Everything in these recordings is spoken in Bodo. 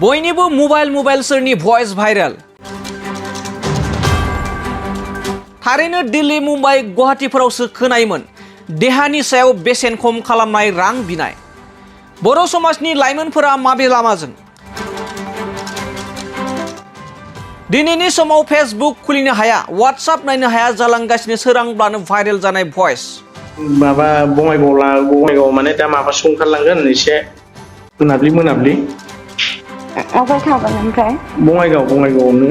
बयनिबो मबाइल सोरनि भइस भाइरेल। थारैनो दिल्ली, मुम्बाइ, गुवाहाटीफोरावसो खोनायोमोन देहानि सायाव बेसेन खम खालामनाय रां बिनाय। बर' समाजनि लाइमोनफोरा माबे लामाजों? दिनैनि समाव फेसबुक खुलिनो हाया, WhatsApp नायनो हाया जालांगासिनो सोरांब्लानो भाइरेल जानाय भइस। माबा बङाइगाव माने दा माबा ओंखारलांगोन एसे मोनाब्लि अबाव थागोन ओमफ्राय? बङाइगावआवनो।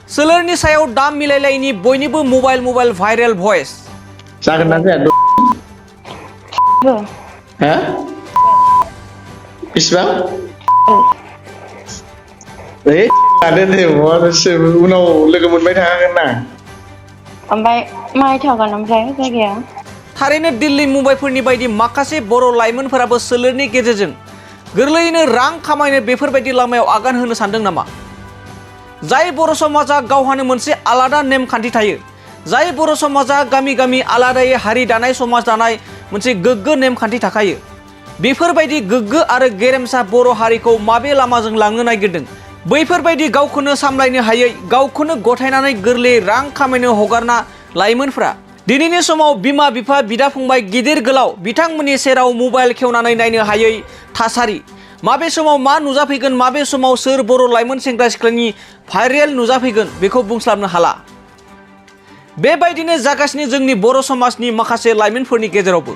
सोलेरनि सायाव दाम मिलायलायनि बयनिबो मबाइल भाइरेल भइस। जागोन ना जाया? हा? बेसेबां? उनाव लोगो मोनबाय थाखागोन ना। ओमफ्राय माहाय थागोन ओमफ्राय जायगाया? थारैनो दिल्ली, मुम्बाइफोरनि बायदि माखासे बर' लाइमोनफोराबो सोलेरनि गेजेरजों गोरलैयैनो रां खामायनो बेफोरबायदि लामायाव आगान होनो सानदों नामा? जाय बर' समाजा गावहानो मोनसे आलादा नेमखान्थि थायो, जाय बर' समाजा गामि आलादायै हारि दानाय, समाज दानाय मोनसे गोग्गो नेमखान्थि थाखायो, बेफोरबायदि गोग्गो आरो गेरेमसा बर' हारिखौ माबे लामाजों लांनो नागिरदों? बैफोरबायदि गावखौनो सामलायनो हायै, गावखौनो गथायनानै गोरलै रां खामायनो हगारना लाइमोनफ्रा दिनैनि समाव बिमा बिफा, बिदा फंबाय, गिदिर गोलाव बिथांमोननि सेराव मबाइल खेवनानै नायनो हायै थासारि। माबे समाव मा नुजाफैगोन, माबे समाव सोर बर' लाइमोन सेंग्रा सिख्लानि भाइरेल नुजाफैगोन बेखौ बुंस्लाबनो हाला। बेबायदिनो जागासिनो जोंनि बर' समाजनि माखासे लाइमोनफोरनि गेजेरावबो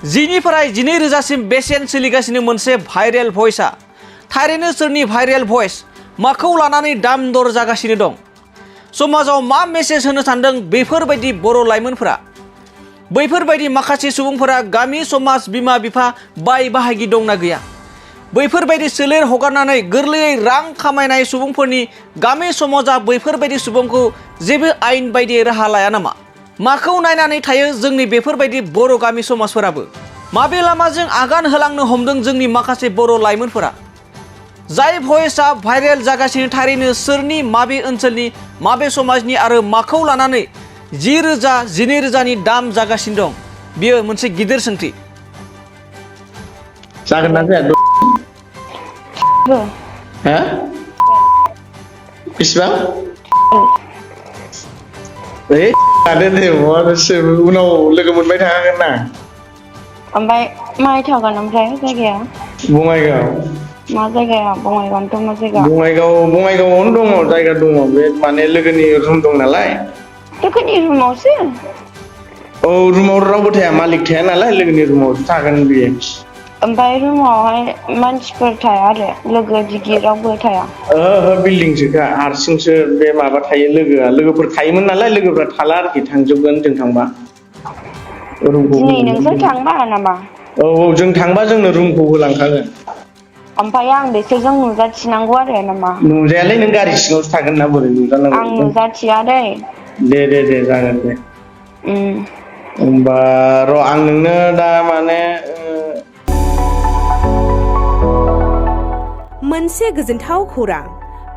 10निफ्राय 12,000सिम बेसेन सोलिगासिनो मोनसे भाइरेल भइसआ। थारैनो सोरनि भाइरेल भइस, माखौ लानानै दाम दर जागासिनो दं? समाजाव मा मेसेज होनो सानदों बेफोरबायदि बर' लाइमोनफोरा? बैफोरबायदि माखासे सुबुंफोरा गामि, समाज, बिमा बिफा, बाय बाहागि दंना गैया? बैफोरबायदि सोलेर हगारनानै गोरलैयै रां खामायनाय सुबुंफोरनि गामि समाजा बैफोरबायदि सुबुंखौ जेबो आयेन बायदियै राहा लाया नामा? माखौ नायनानै थायो जोंनि बेफोरबायदि बर' गामि समाजफोराबो? माबे लामाजों आगान होलांनो हमदों जोंनि माखासे बर' लाइमोनफोरा? जाय भइसआ भाइरेल जागासिनो थारैनो सोरनि, माबे ओनसोलनि, माबे समाजनि आरो माखौ लानानै 10,000, 12,000नि दाम जागासिनो दं? बेयो मोनसे गिदिर सोंथि। जागोन ना जाया? हा? बेसेबां? उनाव लोगो मोनबाय थाखागोन ना। ओमफ्राय माहाय थागोन ओमफ्राय जायगाया? बङाइगाव। मा जायगाया? बङाइगावनोथ' मा जायगा? बङाइगावआवनो दङ, जायगा दङ। बे माने लोगोनि रुम दं नालाय। लोगोनि रुमावसो? औ, रुमाव रावबो थाया, मालिक थाया नालाय, लोगोनि रुमावसो थागोन बियो। ओमफ्राय रुमावहाय मानसिफोर थाया आरो लोगो दिगि रावबो थाया? बिल्डिंसोखा, हारसिंसो बे माबा थायो लोगोफोर थायोमोन नालाय, लोगोफ्रा थाला आरोखि, थांजोबगोन जों थांबा। दिनै नोंसोर थांबा नामा? औ, जों थांबा जोंनो रुमखौ होलांखागोन। ओमफ्राय आं बिसोरजों नुजाथिनांगौ आरो नामा? नुजायालै, नों गारि सिङावसो थागोन ना, बोरै नुजानांगौ? आं नुजाथिया दै। दे जागोन दे। होमबा र' आं नोंनो दा माने मोनसे गोजोनथाव खौरां।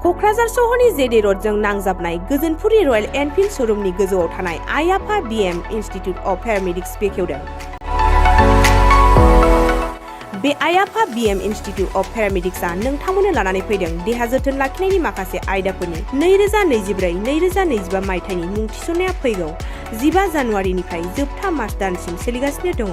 क'क्राझार सहरनि जेडे र'डजों नांजाबनाय गोजोनपुरि रयेल एनफिल्ड श'रुमनि गोजौआव थानाय आइ आफा BM इनस्टिट्युट अफ पेरामेडिक्स बेखेवदों। बे आइ आफा BM इनस्टिट्युट अफ पेरामेडिक्सआ नोंथांमोननो लानानै फैदों देहा जोथोन लाखिनायनि माखासे आयदाफोरनि 2024-2025 मायथाइनि मुं थिसननाया फैगौ 15 जानुवारिनिफ्राय जोबथा मार्च दानसिम सोलिगासिनो दङ।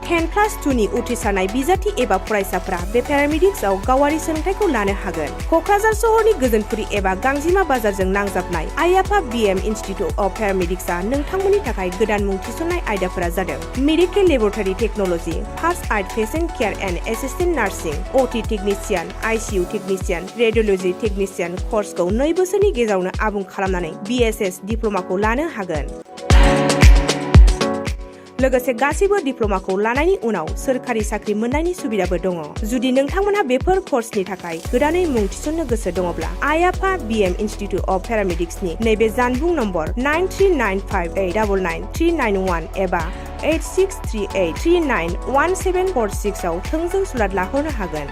10+2नि उथ्रिसारनाय बिजाथि एबा फरायसाफोरा बे पेरामेडिक्सआव गावारि सोलोंथाइखौ लानो हागोन। क'क्राझार सहरनि गोजोनपुरि एबा गांजिमा बाजारजों नांजाबनाय आइ आफा BM इनस्टिट्युट अफ पेरामेडिक्सआ नोंथांमोननि थाखाय गोदान मुं थिसननाय आयदाफोरा जादों medical laboratory technology, first aid patient care and assistant nursing, OT technician, ICU technician, radiology technician कर्सखौ 2 बोसोरनि गेजेरावनो आबुं खालामनानै BSS डिप्ल'माखौ लानो हागोन। लोगोसे गासैबो डिप्ल'माखौ लानायनि उनाव सोरखारि साख्रि मोननायनि सुबिदाबो दङ। जुदि नोंथांमोनहा बेफोर कर्सनि थाखाय गोदानै मुं थिसननो गोसो दङब्ला आइ आफा BM इनस्टिट्युट अफ पेरामेडिक्सनि नैबे जानबुं नम्बर 9395899391 एबा 8638391746 आव थोंजों सुलाद लाहरनो हागोन।